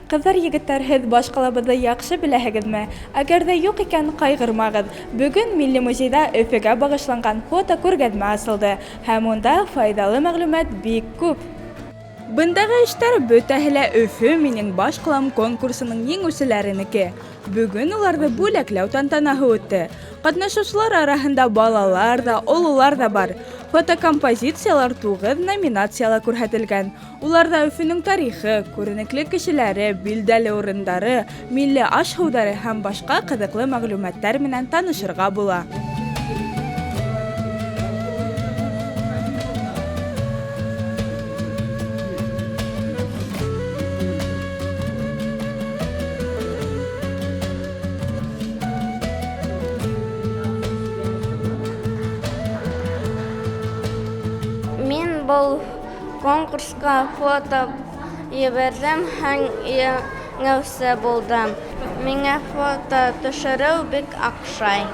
Ҡыҙҙар, егеттәр, һеҙ баш ҡалабыҙҙы яҡшы беләһегеҙме? Әгәр ҙә юҡ икән, ҡайғырмағыҙ. Бөгөн Милли музейҙа Өфөгә бағышланған фотокүргәҙмә асылды, һәм унда файҙалы мәғлүмәт бик күп. Бындағы эштәр бөтәһе лә Өфө минең баш ҡалам конкурсының еңеүселәренеке. Бөгөн уларҙы бүләкләү тантанаһы үтте. Ҡатнашыусылар араһында балалар ҙа, ололар ҙа бар. Фотокомпозициялар туғыҙ номинацияла күрһәтелгән. Уларҙа Өфөнөң тарихы, күренекле кешеләре, билдәле урындары, милли аш-һыуҙары һәм башҡа ҡыҙыҡлы мәғлүмәттәр менән танышырға була. Мин был конкурсҡа фото ебәрҙем һәм еңеүсе булдым. Миңә фото төшөрөү бик оҡшай.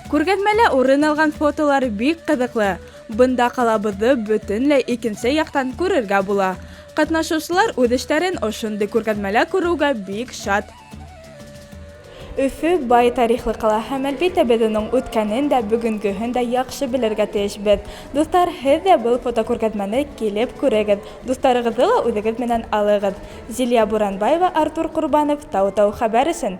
Күргәҙмәлә урын алған фотолар бик ҡыҙыҡлы. Бында ҡалабыҙҙы бөтөнләй икенсе яҡтан күрергә була. Ҡатнашыусылар үҙ эштәрен ошондай күргәҙмәлә күреүгә бик шат. Өфө бай тарихлы ҡала һәм, әлбиттә, беҙ уның үткәнен дә, бөгөнгөһөн дә яҡшы белергә тейешбеҙ. Дуҫтар, һеҙ ҙә был фотокүргәҙмәне килеп күрегеҙ, дуҫтарығыҙҙы ла үҙегеҙ менән алығыҙ. Зилия Буранбаева, Артур Ҡорбанов, Тау-Тау хәбәр өсөн.